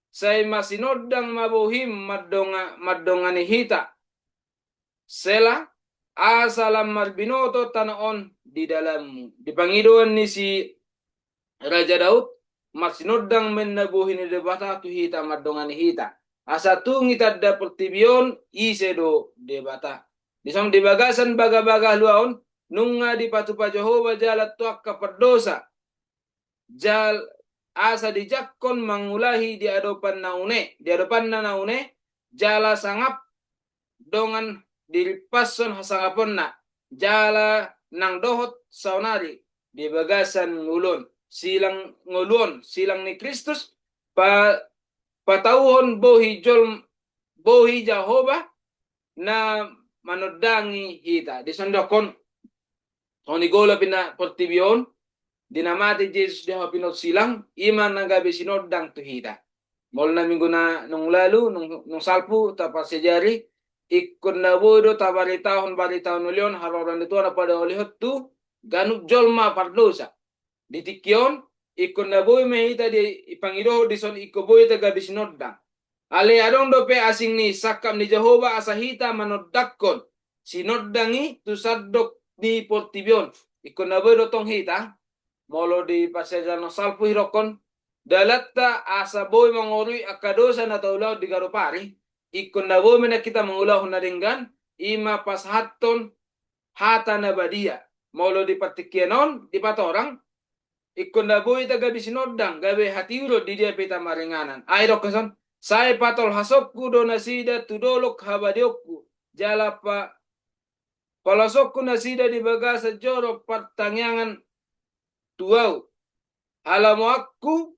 Sai masinondang ma bohim mandonga-, mandongani hita. Sela, asa lam marbinoto tano on di dalanmu. Di pangidoan ni si Raja Daud, marsinondang ma inna bohi ni Debata tu hita mandongani hita. Asa tung i tanda portibi on ise do Debata. Dison di bagasan bagabaga haluaon, nunga dipatupa Jahowa jalan tu angka pardosa. Jal-, asa dijangkon mangulahi di adopan na une, di adopanna na une, jala sangap dongan dirimpashon hasangaponna, jala nang dohot saonari di bagasan ngolu on, silang ngolu on, silang ni Kristus, pa-, patauhon bohi jol-, bohi Jahowa na manondangi hita. Dison dokkon, songon i golap inna portibi on, di na mate Jesus di hau pinut silang, i ma na gabe sinondang tu hita. Molo na minggu na naung lalu, naung, naung salpu, taparsejari, ingkon na boi do tabaritahon barita na uli on, haroro ni Tuhan na padaolihon tu ganup jolma pardosa. Di tingki on, ingkon na boi ma hita dipangidohon dison ingkon boi hita gabe sinondang. Alai adong dope asing ni sangkap ni Jahowa asa hita manondangkon sinondang i tu sandok ni portibi on. Ingkon na boi do tong hita, molo di parsejari na salpu didokkon, dalanta asa boi mangorui angka dosa na taulahon di ganup ari, ingkon na boi ma hita mangulahon na denggan, i ma pasahathon hata na badia. Molo di partingkian on, dipatorang, ingkon na boi hita gabe sinondang, gabe hatiuron di dia pe hita maringanan. Ai dokkon dison, sai patolhasonku do nasida tu dolok habadiaonku, jala pa-, paolhasonku nasida di bagasan joro partangiangan tu ahu. Halamoanku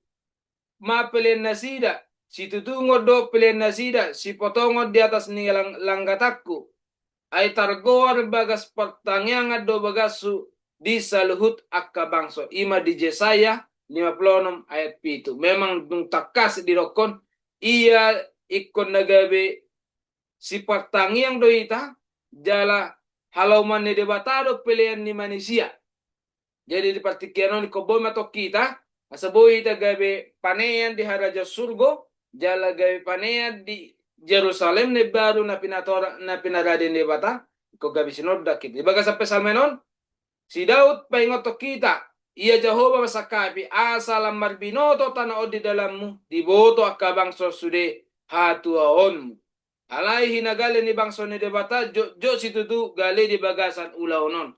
ma pelean nasida, situtungon do pelean nasida, sipotongon di atas ni lang-, langgatanku. Ai targoar bagas partangiangan do bagashu di saluhut angka bangso. I ma di Jesaya lima pulu onom ayat pitu. Memang dung tangkas didokkon, ia ingkon na gabe sipartangiang do hita, jala halaoman ni Debata do pelean ni manisia. Jadi di partingkian on ingkon boi ma tong hita, asa boi hita gabe panean di harajaon surgo, jala gabe panean di Jerusalem na imbaru na pinatora-, na pinarade ni Debata, ingkon gabe sinondang hita. Di bagasan Psalmen on, si Daud paingothon hita, ia Jahowa marsangkapi, asa lam marbinoto tano on di dalanmu, diboto angka bangso sude hatuaonmu. Alai hinagale ni bangso ni Debata, jotjot situtu gale di bagasan ulaon on.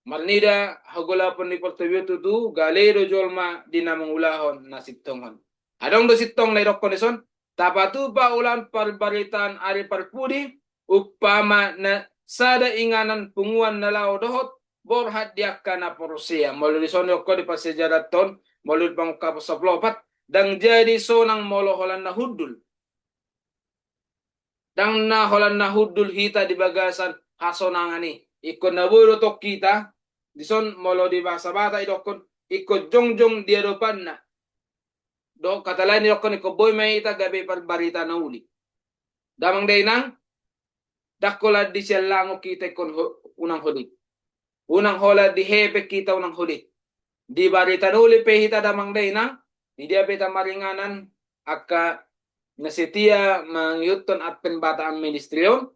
Marnida hagolapon ni portibi on tutu, gale do jolma di na mangulahon na sintong on. Adong do sintong na didokkon dison, tapatupa ulaon parbaritaan ari parpudi, umpama na sada inganan punguan na laho dohot borhat di angka na porsea. Molo dison didokkon di parsejarianta on, molo di pangungkapon sampulu opat, ndang jadi sonang molo holan na hundul. Ndang na holan na hundul hita di bagasan hasonangan i. Ingkon na boi do tong hita, dison molo di bahasa Batak didokkon, ingkon jongjong di adopanna. Dohot hata lain didokkon ingkon boi ma hita gabe parbarita na uli. Damang dainang, ndang holan disiallanghon hita ingkon ho-, unang holip. Unang holan dihepeng hita unang holip. Di barita na uli pe hita damang dainang, di dia pe hita maringanan angka na setia mangihuthon Advent Batak Ministry on,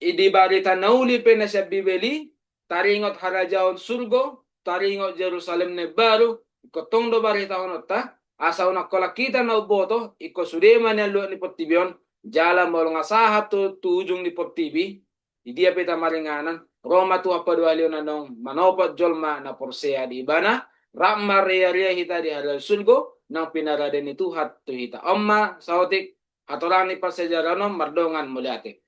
i di barita na uli pe na sian Bibel i, taringot harajaon surgo, taringot Jerusalem na imbaru, ingkon tong do baritahononta, asa unang holan hita na umboto, ingkon sude ma nialluan ni portibi on, jala molo nga sahat tu, tu ujung ni portibi, di dia pe hita maringanan, ro ma Tuhan paduahalihon annon manopot jolma na porsea di Ibana, rap marriaria hita di harajaon surgo, naung pinarade ni Tuhan tu hita. On ma saotik hatorangan ni parsejarion on, mardongan mauliate.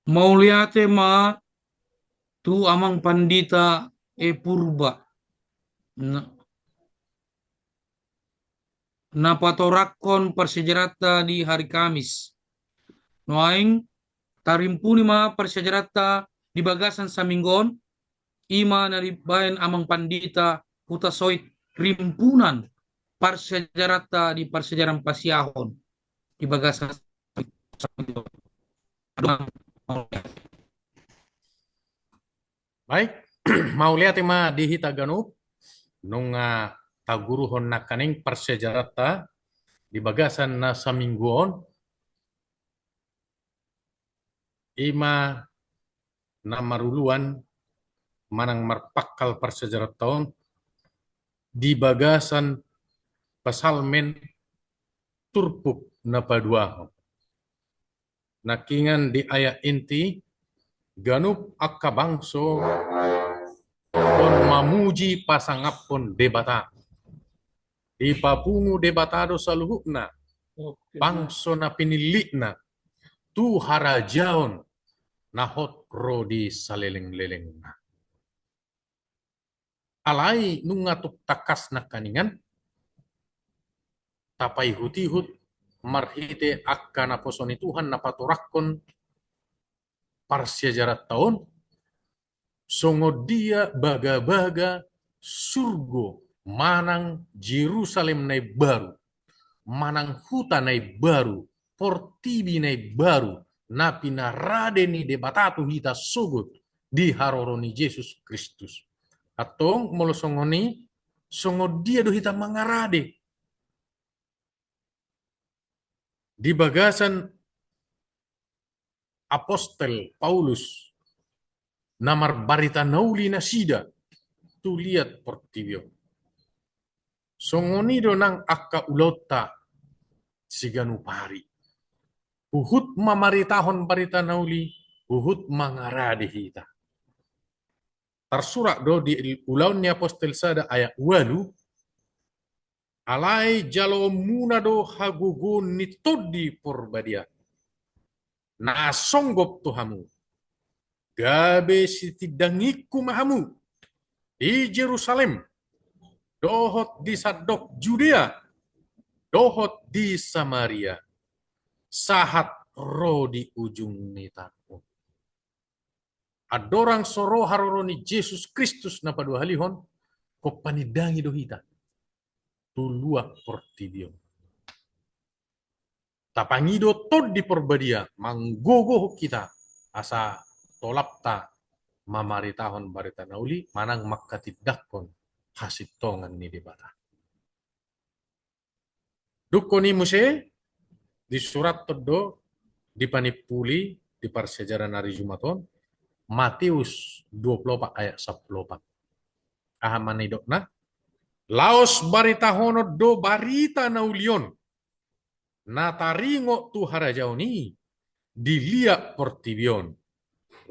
Mauliate ma, tu amang pandita E Purba, na, na patorangkon parsiajaranta di hari Kamis. Nuaeng tarimpuni ma parsiajaranta di bagasan saminggu on, i ma na dibaen amang pandita Hutasoit rimpunan parsiajaranta di parsiajaran pasiahon di bagasan. Baik, mauliate ma di hita ganup, nunga taguruhon nangkaning parsiajaranta di bagasan na saminggu on, i ma na maruluan manang marpangkal parsiajaranta on di bagasan Psalmen turpuk na paduahon. Nangkiningan di ayat inti, ganup angka bangso on mamuji pasangaphon Debata. Dipapungu Debata do saluhutna, oke, bangso na pinillitna tu harajaon na hot ro di salelenglelengna. Alai nunga tung tangkas nangkaningan tapaihutihut marhite angka naposo ni Tuhan na patorangkon parsiajaranta on, songon dia bagabaga surgo manang Jerusalem na imbaru, manang huta na imbaru, portibi na imbaru, na pinarade ni Debata tu hita sogot di haroro ni Jesus Kristus. Antong molo songon i, songon dia do hita mangarade? Di bagasan apostel Paulus na marbarita na uli nasida tu liat portibi on. Songon i do nang angka ulaonta siganup ari. Huhut mamaritahon barita na uli, huhut mangarade hita. Tarsurat do di Ulaon ni Apostel sada ayat ualu, alai jaloonmuna do hagogoon ni Tondi Porbadia na songgop tu hamu, gabe sitindangingku ma hamu di Jerusalem, dohot di sandok Judea, dohot di Samaria, sahat ro di ujung ni tano on. Andorang so ro haroro ni Jesus Kristus na paduahalihon, holan panindangi do hita tu luat portibi on. Tapangido Tondi Porbadia manggogohon hita asa tolapta mamaritahon barita na uli manang mangkatindangkon hasintongan ni Debata. Dungkon i muse disurathon do, dipanimpuli di parsiajaran ari Jumat on, Mateus dua pulu opat ayat sampulu opat. Aha ma nidokna? Laos baritahonon do barita na uli on na taringot tu harajaon i di liat portibi on,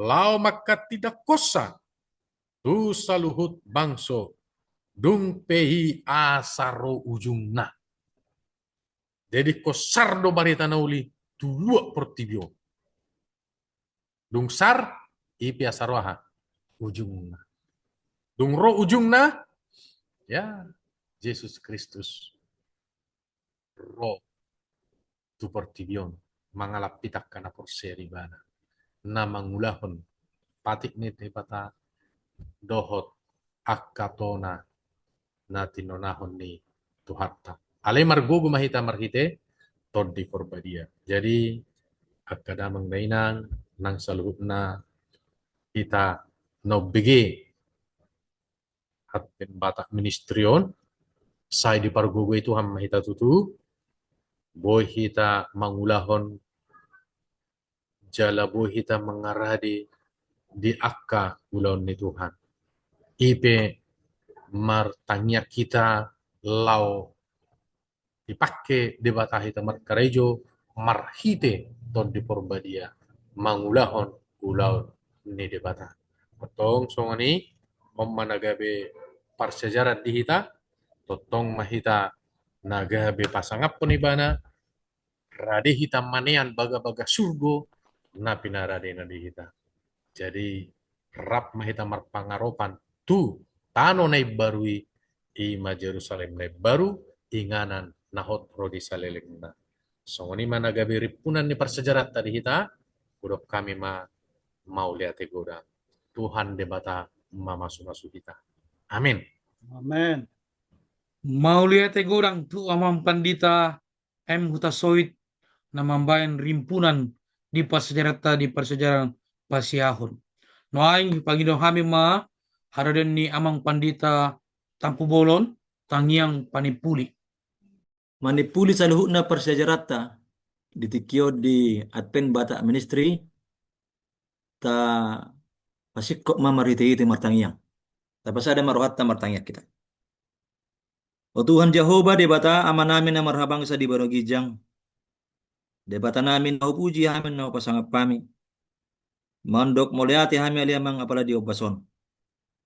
laho mangkatindangkonsa tu saluhut bangso, dung pe i asa ro ujungna. Jadi holan sar do barita na uli tu luat portibi on. Dung sar, i pe asa ro aha? Ujungna. Dung ro ujungna, ya, Jesus Kristus ro tu portibi on, mangalap hita angka na porsea di Ibana, na mangulahon patik ni Debata dohot angka tona na tinonahon ni Tuhanta. Alai margogo ma hita marhite Tondi Porbadia. Jadi angka damang dainang nang saluhutna, hita na umbege Advent Batak Ministry on, sai dipargogoi Tuhan ma hita tutu, boi hita mangulahon jala boi hita mangarade di angka ulaon ni Tuhan. I pe martangiang hita laho dipangke Debata hita markarejo marhite Tondi Porbadia mangulahon ulaon ni Debata. Tongtong songon i, on ma na gabe parsiajaran di hita, tongtong ma hita na gabe pasangaphon Ibana, rade hita manean bagabaga surgo na pinaradena di hita. Jadi rap ma hita marpangaropan tu tano na imbaru i, i ma Jerusalem na imbaru, inganan na hot ro di salelengna. Songon i ma na gabe rimpunan ni parsiajaranta di hita, hudok hami ma mauliate godang. Tuhan Debata mamasumasu hita. Amin. Amin. Mauliate godang tu Amang Pandita M Hutasoit na mambahen rimpunan di parsiajaranta di parsiajaran pasiahon. Nuaeng pangido hami ma haradeon ni Amang Pandita Tampubolon, tangiang panimpuli. Manimpuli saluhutna parsiajaranta di tingki on di Advent Batak Ministry, ta pasingkop ma marhitehite martangiang. Tapasada ma rohanta martangiang hita. O Tuhan Jahowa Debata, Amanami na marhabangsa di banua ginjang, Debatanami na hupuji hami, na hupasangap hami, mandok mauliate hami ale Amang apala di ombas on.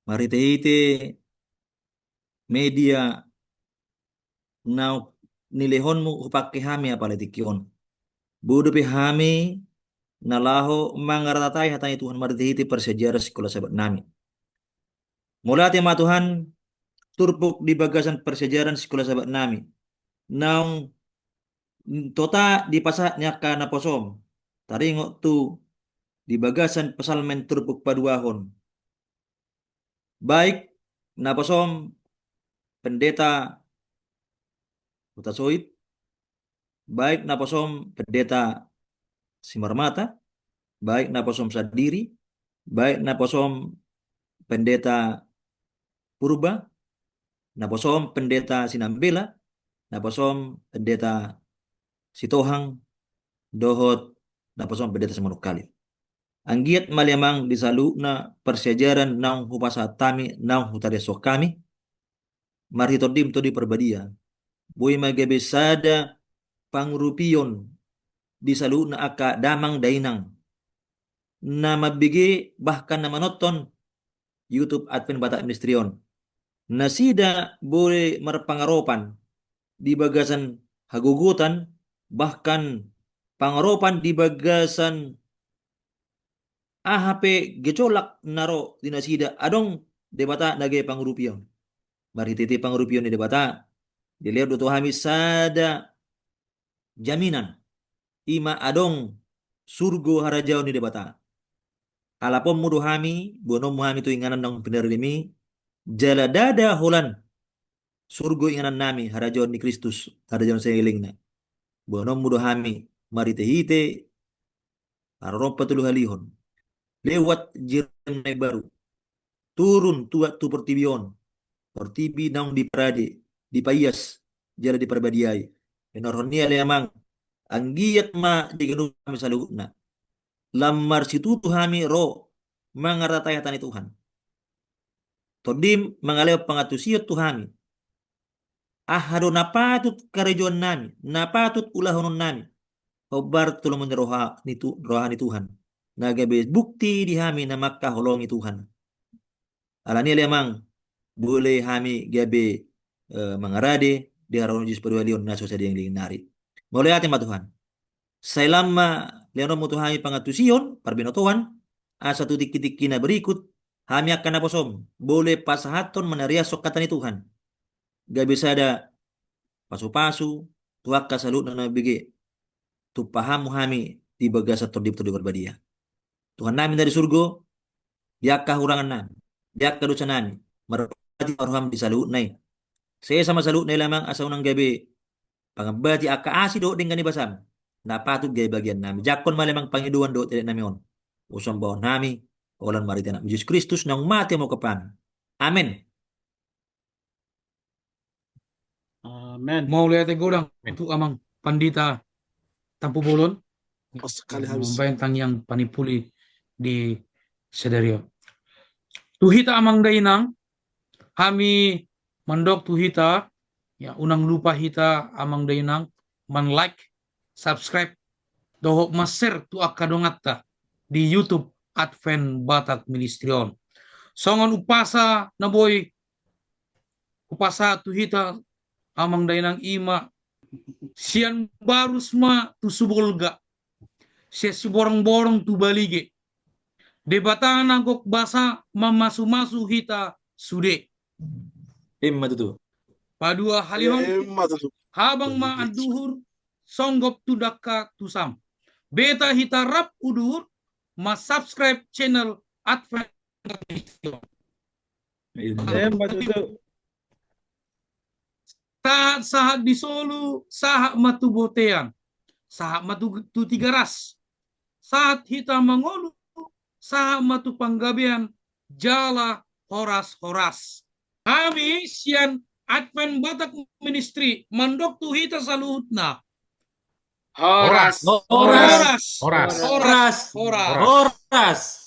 Marhitehite media na nilehonmu hupangke hami apala tingki on. Boi dope hami na laho mangaratatai hata ni Tuhan marhitehite parsiajaran sikola sabatnami. Mauliate ma Tuhan, turpuk di bagasan parsiajaran sikola sabatnami. Naung tota dipasahat ni angka naposom. Taringot tu di bagasan Psalmen turpuk paduahon. Baik naposom Pendeta Hutasoit, baik naposom Pendeta Simarmata, baik naposom sandiri, baik naposom Pendeta Purba, naposom Pendeta Sinambela, naposom Pendeta Sitohang, dohot naposom Pendeta Simanungkalit. Anggiat ma ale Amang di saluhutna parsiajaran naung hupasahat hami, naung hutadashon hami, marhite Tondim, Tondi Parbadia, boi ma gabe sada pangurupion di saluhutna angka damang dainang na mambege bahkan na manonton YouTube Advent Batak Ministry on. Nasida boi marpangaropan di bagasan hagogotan, bahkan pangaropan di bagasan aha pe gejolak na ro di nasida, adong Debata na gabe pangurupion. Marhitehite pangurupion ni Debata, dilehon do tu hami sada jaminan, i ma adong surgo harajaon ni Debata. Alaponmu do hami, boanonmu hami tu inganan naung pinarademi, jala ndada holan surgo inganannami, harajaon ni Kristus, harajaon salelengna. Boanonmu do hami marhitehite haroroan patoluhalihon, lewat jirion na imbaru, turun tuat tu portibi on, portibi naung diparade, dipaias jala diparbadiai. Hinorhon ni i ale Amang, anggiat ma di ganup hami saluhutna lam marsitutu hami ro mangaratatai hata ni Tuhan. Tondim mangalehon pangantusion tu hami. Aha do na patut karejoannami, na patut ulahononnami, hombar tu lomo ni roha ni, tu, roha ni Tuhan, na gabe bukti di hami na mangkaholongi Tuhan. Alani i ale Amang, boi hami gabe, eh, mangarade di haroro ni Jesus paduahalihon na so sadia nangkin nari. Mauliate ma Tuhan. Sai lam ma lehononmu tu hami pangantusion, parbinotoan, asa tu tingki-tingki na berikut, hami angka naposom boi pasahathon manariashon hata ni Tuhan. Gabe sada pasu-pasu tu angka saluhutna na mambege, tumpahanmu hami di bagasan Tondim, Tondi Parbadia. Tuhannami na di surgo, di angka hahurangannami, di angka dosanami, marpati ma roham di saluhutna i. Sesa ma saluhutna i ale Amang, asa unang gabe pangambati angka asi dohot denggan ni basam na patut gabe bagiannami. Jangkon ma ale Amang pangidoan dohot ereknami on. Husomba hami holan marhite Anakmu Jesus Kristus naung mate mangkop hami. Amen. Amen. Mauliate godang tu Amang Pandita Tampubolon. Pas sekali habis. Mambahen tangiang panimpuli di sadari on. Tu hita Amang Dainang, hami mandok tu hita, ya, unang lupa hita Amang Dainang man-like, subscribe, dohot man-share tu angka donganta di YouTube Advent Batak Ministry on. Songon umpasa na boi hupasahat tu hita Amang Dainang i ma, sian Barus ma tu Sibolga, sian Siborongborong tu Balige, Debata na gok basa mamasumasu hita sude. Ima tutu. Paduahalihon, ima tutu, habang ma anduhur songgop tu dangka tu sam. Beta hita rap udur ma subscribe channel Advent. Ima tutu. Sahat-sahat di solu, sahat ma tu bontean, sahat ma tu, tu Tigaras. Sahat hita mangolu, sahat ma tu Panggabean, jala horas-horas. Hami sian Advent Batak Ministry mandok tu hita saluhutna. Horas. Horas. Horas. Horas. Horas. Horas.